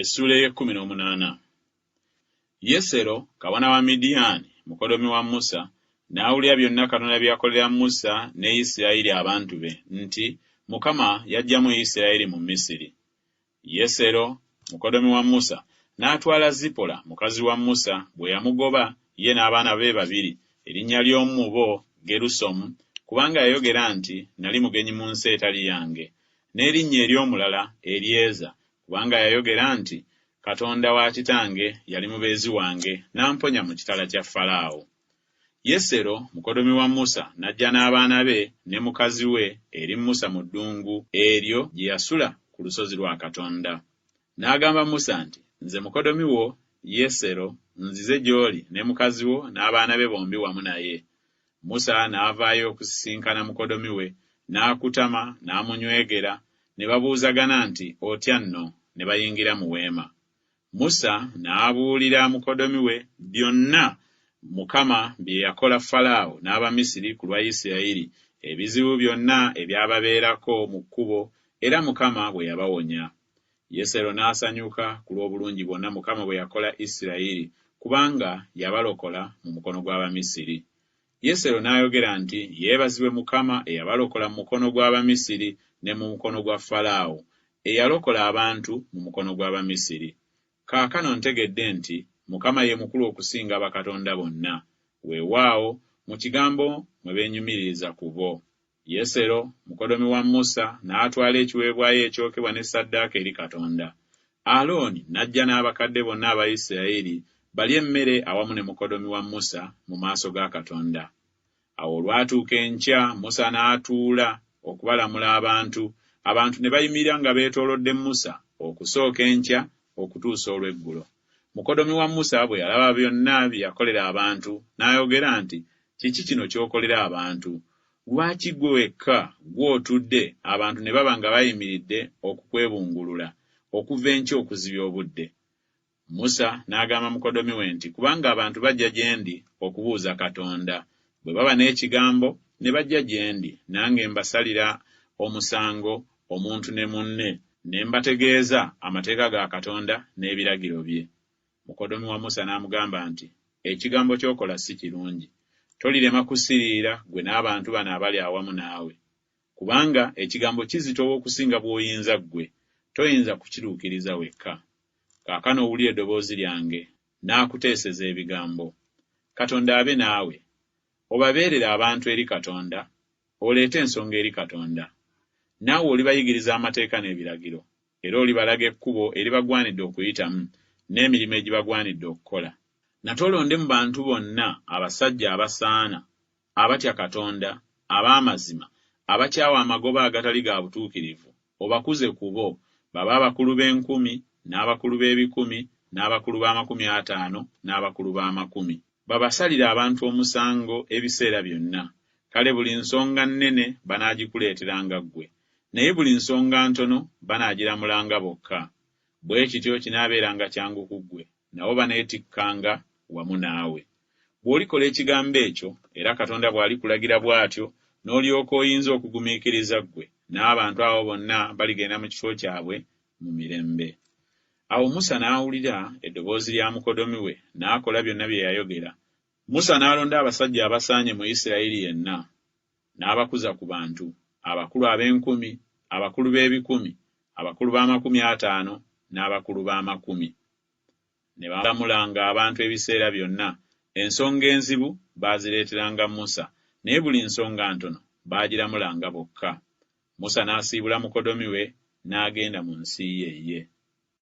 Essuula ey'ekkumi n'omunaana. Yesero, kabona wa Midiyaani, mukoddomi wa Musa, n'awulira byonna Katonda bye yakolera Musa ne Isirayiri abantu be, nti Mukama yaggyamu Isirayiri mu Misiri. Yesero, mukoddomi wa Musa, n'atwala Zipola mukazi wa Musa bwe yamugoba ye n'abaana be babiri, erinnya ly'omu mu bo Gerusomu, kubanga yayogera nti, Nali mugenyi mu nsi etali yange, n'erinnya ery'omulala Eryeza, kubanga yayogera nti, Katonda wa kitange yali mubeezi wange, n'amponya mu kitala kya Falaawo. Yesero, mukoddomi wa Musa, n'ajja n'abaana be ne mukazi we eri Musa mu ddungu eryo gye yasula ku lusozi lwa Katonda. N'agamba Musa nti, Nze mukoddomi wo Yesero nzize gy'oli ne mukazi wo n'abaana be bombi wamu naye. Musa n'avaayo okusisinkana mukoddomi we, n'akutama, n'amunywegera, ne babuuzagana nti, Otya nno? Ne bayingira mu weema. Musa n'abuulira mukoddomi we byonna Mukama bye yakola Falaawo n'Abamisiri ku lwa Isirayiri, ebizibu byonna ebyababeerako mu kkubo, era Mukama bwe yabawonya. Yesero n'asanyuka ku lw'obulungi bwonna Mukama bwe yakola Isirayiri, kubanga yabalokola mu mukono gw'Abamisiri. Yesero n'ayogera nti, Yeebazibwe Mukama eyabalokola mu mukono gw'Abamisiri ne mu mukono gwa Falaawo, eyalokola abantu mu mukono gw'Abamisiri. Kaakano ntegedde nti Mukama ye mukulu okusinga bakatonda bonna, weewaawo, mu kigambo mwe beenyumiririza ku bo. Yesero, mukoddomi wa Musa, n'atwala ekiweebwayo ekyokebwa ne ssaddaaka eri Katonda. Alooni n'ajja n'abakadde bonna aba Isirayiri balye emmere awamu ne mukoddomi wa Musa mu maaso ga Katonda. Awo olwatuuka enkya Musa n'atuula okubalamula abantu, abantu ne bayimirira nga beetoolodde Musa okusooka enkya okutuusa olw'eggulo. Mukoddomi wa Musa bwe yalaba byonna bye yakolera abantu, n'ayogera nti, Kiki kino ky'okolera abantu? Lwaki ggwe wekka ggwe otudde, abantu ne baba nga bayimiridde okukwebungulula, okuva enkya okuzibya obudde? Musa n'agamba mukoddomi we nti, Kubanga abantu bajja gye ndi okubuuza Katonda. Bwe baba n'ekigambo, ne bajja gye ndi, nange mbasalira omusango, omuntu ne munne, ne mbategeeza amateeka ga Katonda n'ebiragiro bye. Mukoddomi wa Musa n'amugamba nti, Ekigambo ky'okola si kirungi. Tolirema kusiriira, ggwe n'abantu bano abali awamu naawe. Kubanga ekigambo kizitowa okusinga bw'oyinza ggwe, toyinza kukituukiriza wekka. Kaakano wulira eddoboozi lyange, nnaakuteeseza ebigambo. Katonda abe naawe. Obabeerere abantu eri Katonda, oleete ensonga eri Katonda. Naawe olibayigiriza amateeka n'ebiragiro, era olibalaga ekkubo eribagwanidde okuyitamu, n'emirimu egibagwanidde okukola. Nate olonde mu bantu bonna abasajja abasaana, abatya Katonda, ab'amazima, abakyawa amagoba agatali ga butuukirivu, obakuze ku bo, babe abakulu b'enkumi, n'abakulu b'ebikumi, n'abakulu b'amakumi ataano, n'abakulu b'amakumi. Babasalire abantu omusango ebiseera byonna. Kale buli nsonga nnene banaagikuleeteranga ggwe, naye buli nsonga ntono banaagiramulanga bokka. Bwe kityo kinaabeeranga kyangu ku ggwe, nabo baneetikkanga wamu naawe. Bw'olikola ekigambo ekyo, era Katonda bw'alikulagira bw'atyo, n'olyoka oyinza okugumiikiriza ggwe n'abantu abo bonna baligenda mu kifo kyabwe mu mirembe. Awo Musa n'awulira eddoboozi lya mukoddomi we, n'akola byonna bye yayogera. Musa n'alonda abasajja abasaanye mu Isirayiri yenna, n'abakuza ku bantu, abakulu ab'enkumi, abakulu b'ebikumi, abakulu b'amakumi ataano, n'abakulu b'amakumi. Ne balamulanga abantu ebiseera byonna, ensonga enzibu baazireeteranga Musa, naye buli nsonga ntono baagiramulanga bokka. Musa n'asiibula mukoddomi we, n'agenda mu nsi ye ye.